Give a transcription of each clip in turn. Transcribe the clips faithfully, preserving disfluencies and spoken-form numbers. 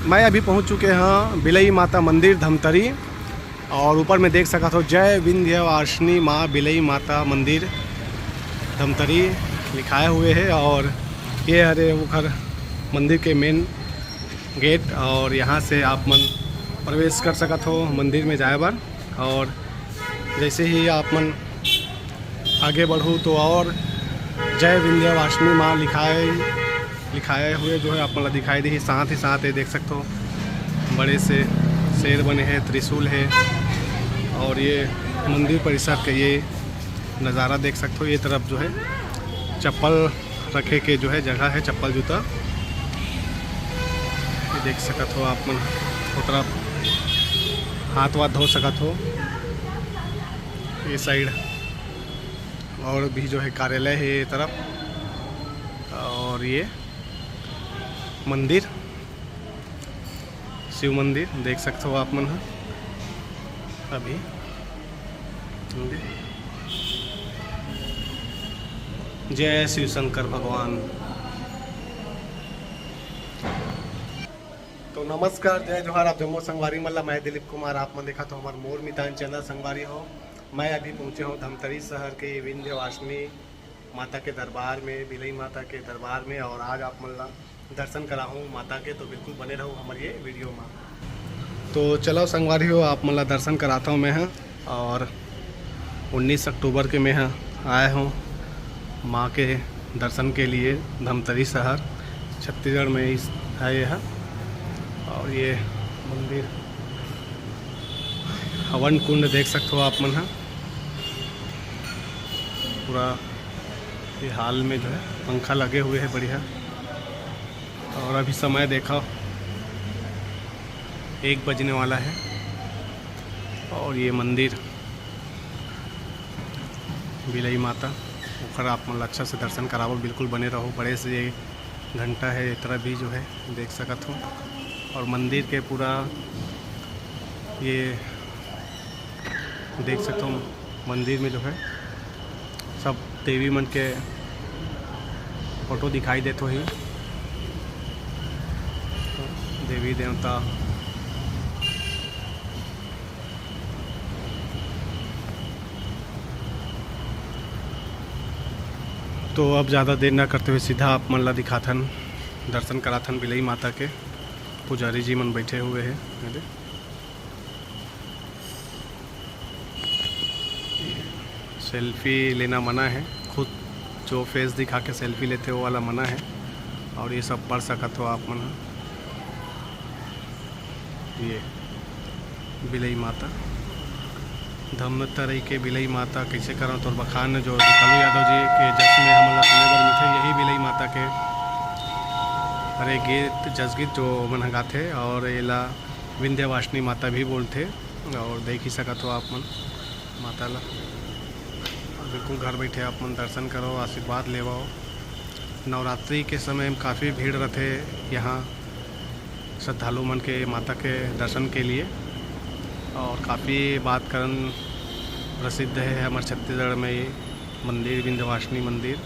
मैं अभी पहुंच चुके हैं बिलई माता मंदिर धमतरी, और ऊपर में देख सकत हो, जय विंध्यवासिनी माँ बिलई माता मंदिर धमतरी लिखाए हुए है। और ये हरे ओखर मंदिर के मेन गेट, और यहाँ से आप मन प्रवेश कर सकत हो मंदिर में जाए बर। और जैसे ही आप मन आगे बढ़ू तो और जय विंध्यवासिनी माँ लिखाए लिखाए हुए जो है आप मन ला दिखाई देही। साथ ही साथ ये देख सकत हो, बड़े से शेर बने हैं, त्रिशूल है, और ये मंदिर परिसर के ये नज़ारा देख सकत हो। ये तरफ जो है चप्पल रखे के जो है जगह है, चप्पल जूता, ये देख सकत हो आप मन। ओ तरफ हाथ वाथ धो सकत हो। ये साइड और भी जो है कार्यालय है ये तरफ, और ये मंदिर, शिव मंदिर देख सकते हो आप मन ह। अभी जय शिव शंकर भगवान। तो नमस्कार, जय जोहार, आप जम्मो संगवारी मन ला। मैं दिलीप कुमार, आप मन देखत हो हमर मोर मितान चैनल। संगवारी हो, मैं अभी पहुँचे हूँ धमतरी शहर के विंध्यवासिनी माता के दरबार में, बिलई माता के दरबार में, और आज आप मन ला दर्शन कराहूँ माता के, तो बिल्कुल बने रहू हमर ये वीडियो में। तो चलो संगवारी हो, आप मन ला दर्शन कराता हूँ मैं ह। और उन्नीस अक्टूबर के मैं ह आए हूँ माँ के दर्शन के लिए धमतरी शहर छत्तीसगढ़ में इस है ये है। और ये मंदिर हवन कुंड देख सकते हो आप मन ह। पूरा ये हाल में जो है पंखा लगे हुए हैं बढ़िया। और अभी समय देखा एक बजने वाला है। और ये मंदिर बिलई माता, ओकर आप मन ला अच्छा से दर्शन करावो, बिल्कुल बने रहो। बड़े से ये घंटा है, इतना भी जो है देख सकत हो। और मंदिर के पूरा ये देख सकत हो, मंदिर में जो है सब देवी मन के फोटो दिखाई देत होही, देवी देवता। तो अब ज़्यादा देर ना करते हुए सीधा आप मन ला दिखाथन, दर्शन कराथन बिलई माता के। पुजारी जी मन बैठे हुए हैं, ये दे। सेल्फी लेना मना है, खुद जो फेस दिखा के सेल्फी लेते वो वाला मना है। और ये सब पढ़ सकत हो आप मन ह। ये बिलई माता, धमतरी के बिलई माता, कैसे करव तोर बखान, जो कालू यादव जी के जस में हमन ला सुने बर मिलथे, यही बिलई माता के हरे गीत, जसगीत जो मन ह गाथे, और एला विंध्यवासिनी माता भी बोलथे। और देख ही सकत हो आप मन माता ला, और बिल्कुल घर बैठे आप मन दर्शन करो, आशीर्वाद लेवो। नवरात्रि के समय में काफ़ी भीड़ रहथे यहाँ श्रद्धालु मन के माता के दर्शन के लिए। और काफ़ी बात करन प्रसिद्ध है हमारे छत्तीसगढ़ में ये मंदिर, विंध्यवासिनी मंदिर।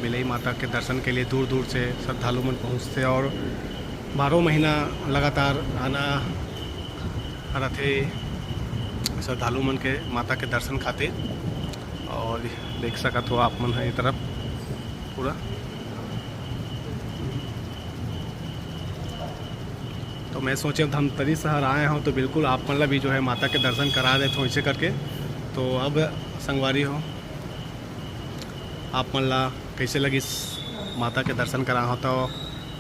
बिलई माता के दर्शन के लिए दूर दूर से श्रद्धालु मन पहुँचथे और बारह महीना लगातार आना रथे श्रद्धालु मन के माता के दर्शन खातिर। और देख सकत हो आप मन ह ये तरफ पूरा। तो मैं सोचे धमतरी शहर आए हूँ तो बिल्कुल आप मन ला भी जो है माता के दर्शन करा देत हूँ ऐसे करके। तो अब संगवारी हो, आप मन ला कैसे लगिस माता के दर्शन करा हो तो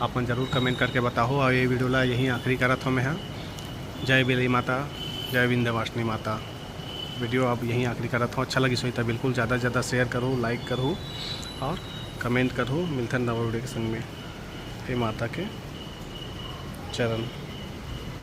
आप मन जरूर कमेंट करके बताओ। और ये वीडियो ला यहीं आखिरी करत हूँ मैं ह। जय बिलई माता, जय विंध्यवासिनी माता। वीडियो अब यहीं आखिरी करत हूँ। अच्छा लगिस होही तो बिल्कुल ज़्यादा से ज़्यादा शेयर करो, लाइक करो और कमेंट करो। मिलथन नवा वीडियो के संग में। हे माता के चरण।